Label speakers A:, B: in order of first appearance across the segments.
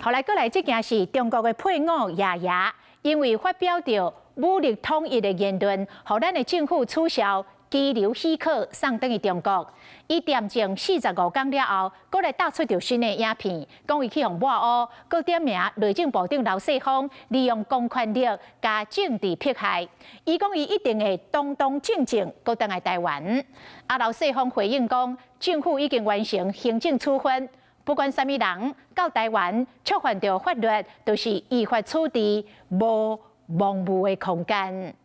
A: 後來過來，這件是中國的配偶雅雅，因為發表著武力統一的言論，予咱的政府取消居留許可，送轉去中國。伊恬靜45工了後，閣來搭出著新的影片，講伊去予抹烏，閣點名內政部長劉世鋒利用公權力共政治迫害。伊講伊一定會堂堂正正閣轉來台灣。啊，劉世鋒回應講，政府已經完成行政處分。不管啥物人到台灣觸犯著法律，都是依法處置，無模糊的空間。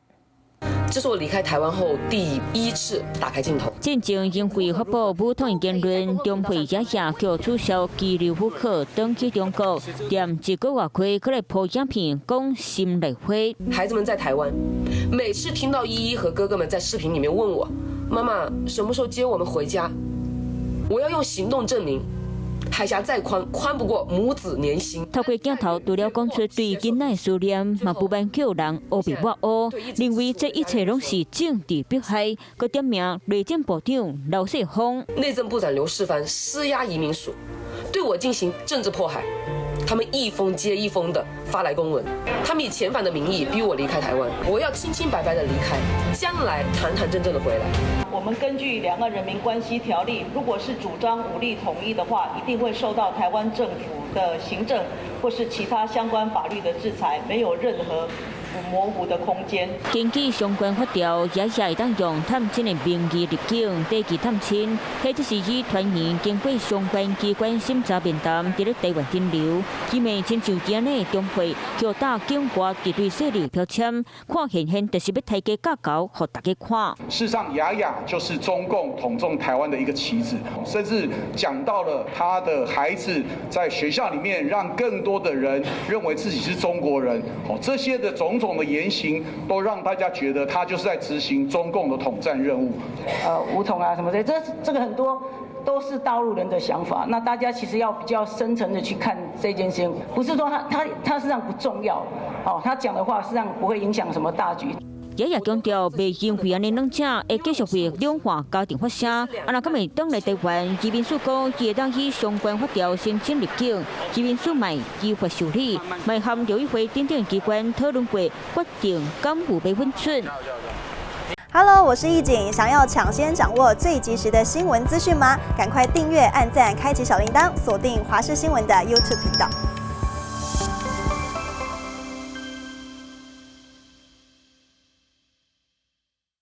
B: 這是我離開台灣後第一次打開鏡頭。
C: 進前因為發布武統一言論，中配雅雅予取消居留許可，轉去中國。踮一個外虧，閣來鋪影片講心內話。
B: 孩子們在台灣，每次聽到依依和哥哥們在視頻裡面問我：媽媽什麼時候接我們回家？我要用行動證明。海峽再寬，寬不過母子連心。
C: 透過鏡頭，除了講出對囡仔的思念，嘛不免叫人烏白抹烏，認為這一切攏是政治迫害。閣點名內政部長劉世鋒。
B: 內政部長劉世帆施壓移民署，對我進行政治迫害。他們一封接一封的發來公文，他們以遣返的名義逼我離開台灣。我要清清白白的離開，將來堂堂正正的回來。
D: 我們根據《兩岸人民關係條例》，如果是主張武力統一的話，一定會受到台灣政府的行政或是其他相關法律的制裁，沒有任何模糊的空間。
C: 根據相關法條，雅雅會當用探親的名義入境，短期探親，或者是以團員經過相關機關審查面談，佇咧台灣停留。伊嘛親像今日中會予打境外敵對勢力標籤，看現現就是欲刣雞鵤猴，予大家看。
E: 事實上，雅雅就是中共統縱台灣的一個棋子，甚至講到了他的孩子在學校裡面，讓更多的人認為自己是中國人。哦，這些的種種的言行，都讓大家覺得他就是在執行中共的統戰任務。
F: 武統啊什麼的，這個很多都是大陸人的想法。那大家其實要比較深層的去看這件事情，不是說他實際上不重要，哦，他講的話實際上不會影響什麼大局。
C: 雅雅強調，袂因為按呢兩者會繼續為兩岸家庭發聲。啊，若敢會轉來台灣，移民署講，伊會當依相關法條申請入境，移民署嘛依法受理，嘛和陸委會等等機關討論過，決定敢有欲允准。
G: Hello，我是易景，想要搶先掌握最及時的新聞資訊嗎？趕快訂閱、按讚、開啟小鈴鐺，鎖定華視新聞的 YouTube 頻道。